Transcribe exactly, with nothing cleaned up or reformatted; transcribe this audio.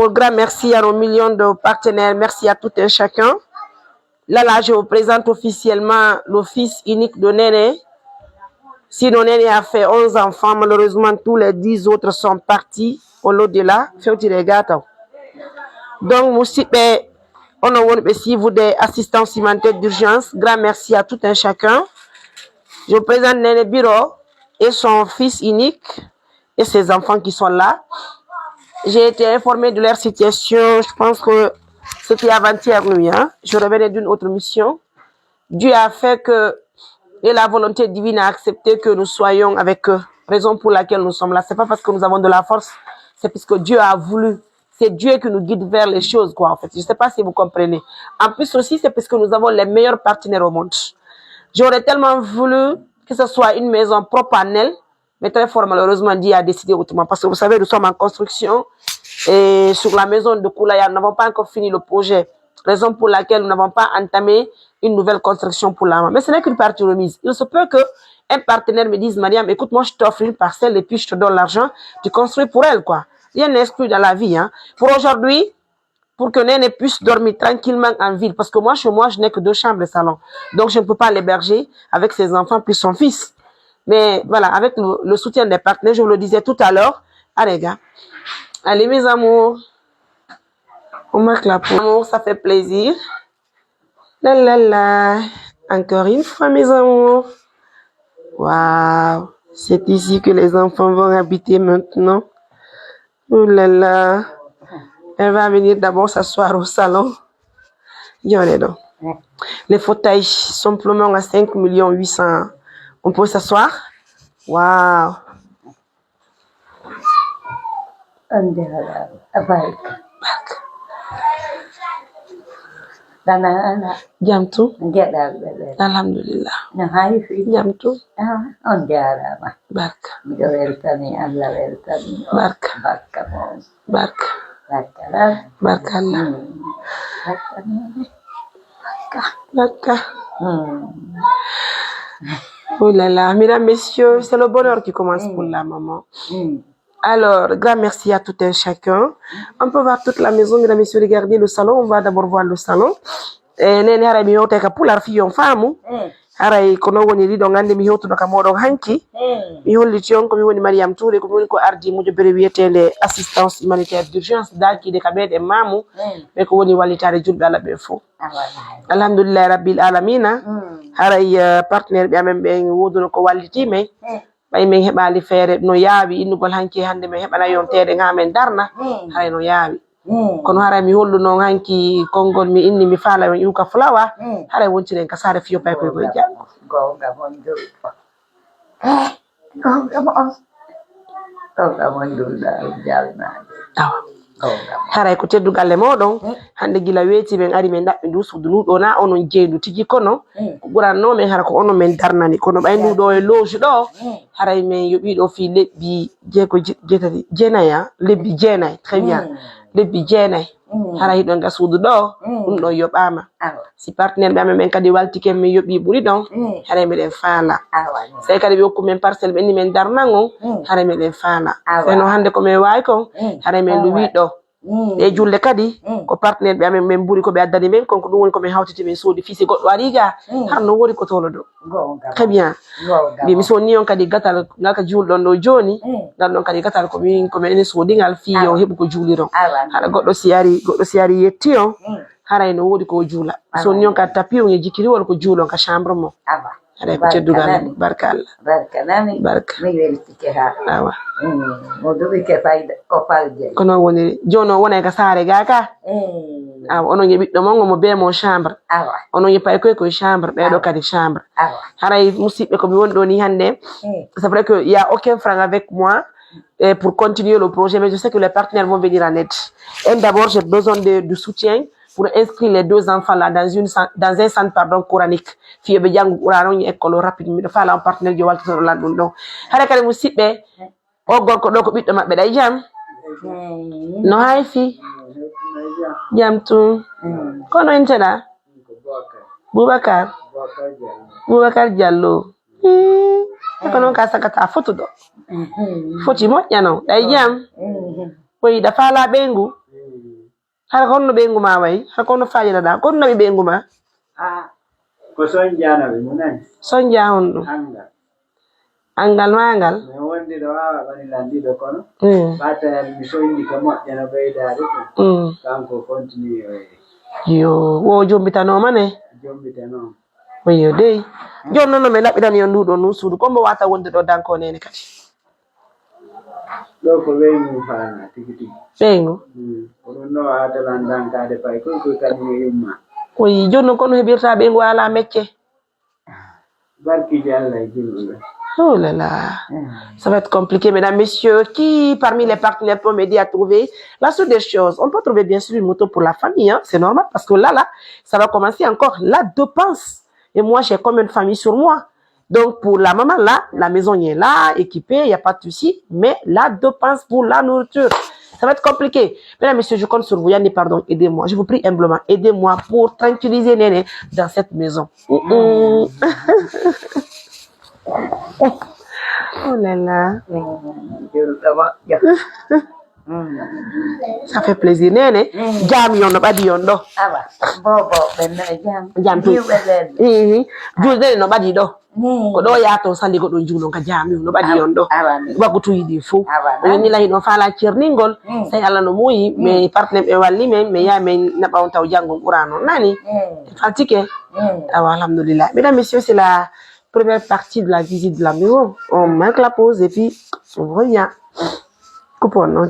Un grand merci à nos millions de partenaires. Merci à tout un chacun. Là, là, je vous présente officiellement le fils unique de Néné. Sinon, Néné a fait onze enfants. Malheureusement, tous les dix autres sont partis au l'au-delà. Fewtire gataw. Donc, musidɓe, onon wonɓe suivre des assistances humanitaires d'urgence, grand merci à tout un chacun. Je vous présente Néné Biro et son fils unique et ses enfants qui sont là. J'ai été informé de leur situation. Je pense que c'était avant-hier nuit, hein. Je revenais d'une autre mission. Dieu a fait que, et la volonté divine a accepté que nous soyons avec eux. Raison pour laquelle nous sommes là. C'est pas parce que nous avons de la force, c'est parce que Dieu a voulu. C'est Dieu qui nous guide vers les choses, quoi, en fait. Je sais pas si vous comprenez. En plus aussi, c'est parce que nous avons les meilleurs partenaires au monde. J'aurais tellement voulu que ce soit une maison propre à Nel, mais très fort, malheureusement, Dieu a décidé autrement. Parce que vous savez, nous sommes en construction et sur la maison de Koulaya, nous n'avons pas encore fini le projet. Raison pour laquelle nous n'avons pas entamé une nouvelle construction pour la maman. Mais ce n'est qu'une partie remise. Il se peut que un partenaire me dise, Mariam, écoute, moi, je t'offre une parcelle et puis je te donne l'argent, tu construis pour elle, quoi. Rien n'est exclu dans la vie, hein. Pour aujourd'hui, pour que Néné puisse dormir tranquillement en ville. Parce que moi, chez moi, je n'ai que deux chambres et salon. Donc, je ne peux pas l'héberger avec ses enfants, puis son fils. Mais voilà, avec le, le soutien des partenaires, je vous le disais tout à l'heure, allez, gars. Allez, mes amours. On marque la pause. Amour, ça fait plaisir. La, la, la. Encore une fois, mes amours. Waouh. C'est ici que les enfants vont habiter maintenant. Oh là là. Elle va venir d'abord s'asseoir au salon. Regardez donc. Les fauteuils, simplement à cinq millions huit cents. On peut s'asseoir. Waouh. On dirait, barka. Barka. Dana, ana. Jam tun? Geɗal ɓe ɓe. Alhamdulillah. No hay fi? Jam tun? Ah, on jaaraama. Barka. Miɗo weltani, Allah weltani. Barka. Barka moom. Barka. Barka lan. Barka Allah. Hmm. Barka moom. Barka. Barka. Hmm. Oh là là, mesdames, messieurs, c'est le bonheur qui commence pour la maman. Hmm. Alors, grand merci à tout un chacun. On peut voir toute la maison, mesdames, messieurs, regardez le salon. On va d'abord voir le salon. Eh, Néné, haray mi hewtay ka Pulaar fii yo on faamu. Mm. Haray ko non woni ɗiɗon, annde mi hewtuno ka mooɗon hanki. Mm. Mi holliti on ko mi woni Mariam Touré, ko mi woni ko ardii mojobere wiyeteende assistance humanitaire d'urgence, daakiiɗe ka meɗen maamu. Mm. Ɓe ko woni wallitaade julɓe Allah ɓen fow. Ah, wallahi. Alhamdulillahi Rabbil Alamina. Mm. Haray, eh, partenaire ɓe amen ɓen wooduno ko wallitii men. Mm. Ɓay men heɓaali feere no yaawi innugol hanki e hannde men heɓana yonteede haa men darna, mm, haray no yaawi. Mm. Kono haray mi hollu non hanki konngol mi inni mi faala on iwka fulawa, mm, haray wontiren ka saare fiyo pay koy koy janngo. Goonga mon julɗo. Eh, goonga mon. Goonga mon julɗo, jalnaade. Awa. Goonga. Haray ko teddungal e mooɗon. Mm. Hannde gila weeti men ari men ɗaɓɓi ndu suudu ndu ɗo na onon jeyndu tigi kono, mm, ko ɓurannoo men hara ko onon men darnani. Kono ɓay ndu ɗo e loge ɗo, mm, haray men yoɓii ɗo fii lebbi jeego je-, jeetati, jeenay, ah, lebbi jeenay, très bien. Mm. Lebbi jeenay. Mm. Haray hiɗon ga suudu ɗo, mm, ɗum ɗon yoɓaama. Awa. Si partenaire ɓe amen ɓen kadi waltike men yoɓii ɓuri ɗon, mm, haray meɗen faala. Awa, mm. Sey kadi ɓe hokku men parcelle ɓe ni men darnan on, mm, haray meɗen faala. Awa. Sey no hannde ko men waawi kon, mm, haray men luwii ɗo. Mm. Ɗee julde kadi, mm, ko partenaire ɓe amen ɓen ɓuri ko ɓe addani men kon, ko ɗum woni ko men hawtiti men soodi fii si goɗɗo arii ga, mm, hara no woodi ko tolo ɗo. Goonga. Très bien. Goonga. Mbi mi sonni on kadi gatal ngal ka juulɗon ɗo jooni, mm, ngal ɗon kadi gatal ko min, ko men soodi ngal fii yo, awa, heɓu ko juuliron. Awa. Hara goɗɗo si ari, goɗɗo si ari yetti on, mm, haray no woodi ko o juula. Awa. Sonni on ka tapi on e jikiriwol ko juulon ka chambre mo. Awa. Haray ko teddungal. Barka nani. Barka Allah. Barka nani. Barka. Mi weltike haa. Awa. Mm. Mo duɓike fayda ko falje. Ko non woniri. Jooni o wonay ka saare gaa ka. Mm. Awa, onon e ɓiɗɗo mon, omo bee mon chambre. Awa. Onon e pay koy koy chambre, ɓee ɗo, awa, kadi chambre. Awa. Haray musidɓe ko mi woni ɗo ni hannde. Mm. C'est vrai que il y a aucun franc avec moi, eh, pour continuer le projet, mais je sais que les partenaires vont venir en aide. Et d'abord, j'ai besoin de, du soutien pour inscrire les deux enfants là dans une cen-, dans un centre, pardon, coranique. Fii yo ɓe janngu Qur'an on e école o rapide. Miɗo faala on partenaire jo waltotoɗo lan ɗum ɗon. Hara kadi musidɓe, o gorko ɗo ko ɓiɗɗo maɓɓe ɗay jam. Hey. No hay fii? Jam tun. Mm. Kono inteɗa? Boubacar. Boubacar Diallo. Hmm. Ko non ka sakata fotuɗo. Mhm. Foti moƴƴa non. Ɗay jam. Mhm. Ko yiɗa faala ɓeyngu? Hara ko honno ɓeyngu maa wayi? Hara ko honno faaƴanaɗaa? Ko honno naɓi ɓeyngu maa? Ah, ko sonjaa naɓi mo nani? Sonjaa honɗum? Anngal. Anngal maa ngal? Min wondi ɗo waawa ɓani lan ɗiɗo kono. Mm. Ɓattayal mi sonji ka moƴƴa no ɓeydaade ɗum. Mm. Kanko continue o e. Yo, wo jombitanooma ne? Jombitanooma. Oyo dey. Jooni non no mi laɓɓinani on nduu ɗoo nun suudu. Ko mbo waata wonde ɗo danko neene kadi? Ɗoo ko ɓeyngu faanaa tigi tigi. Ɓeyngu? Mm. Ko ɗum ɗoo aatalan dankaade pay koy koy kañum e yumma. Oyi, jooni non ko no heɓirta ɓeyngu alaa mecce? Barkiiji Allah e julɓe ɓen. Oh là là. Mm. Ça va être compliqué, mesdames, messieurs. Qui parmi les partenaires peut m'aider à trouver la suite des choses? On peut trouver bien sûr une moto pour la famille, hein. C'est normal parce que là, là, ça va commencer encore. La dépense. Et moi, j'ai combien de familles sur moi? Donc, pour la maman, là, la maison est là, équipée, il n'y a pas de souci. Mais la dépense pour la nourriture, ça va être compliqué. Mesdames, messieurs, je compte sur vous. Yanni, pardon, aidez-moi. Je vous prie humblement, aidez-moi pour tranquilliser Néné dans cette maison. Mm-mm. Oh là là. Mm, jurɗo moƴƴo. Mm. Ça fait plaisir. Néné, mm, jaami on no ɓadi on ɗo. Awa, bobo, ɓen no e jam. Jam tun. Jiwɓe ɓen. Mhm. Julde no ɓadi ɗo. Mm. Ko ɗo yaato sali ko ɗon juulon ka jaami on no ɓadi on ɗo. Awa, amin. Wagu tuyi ɗi fof. Awa, on ni lahi ɗon faala cerningol. Mm. Sey Allah no muuyi, mm, mais partenaire ɓe walli men, mais yaa men naɓa on taw janngon Qur'an on nani. Mm. Fatike. Mm. Awa, alhamdulillah. Mesdames, messieurs, c'est la première partie de la visite de la maison. On marque la pause et puis on revient. Coupons, non?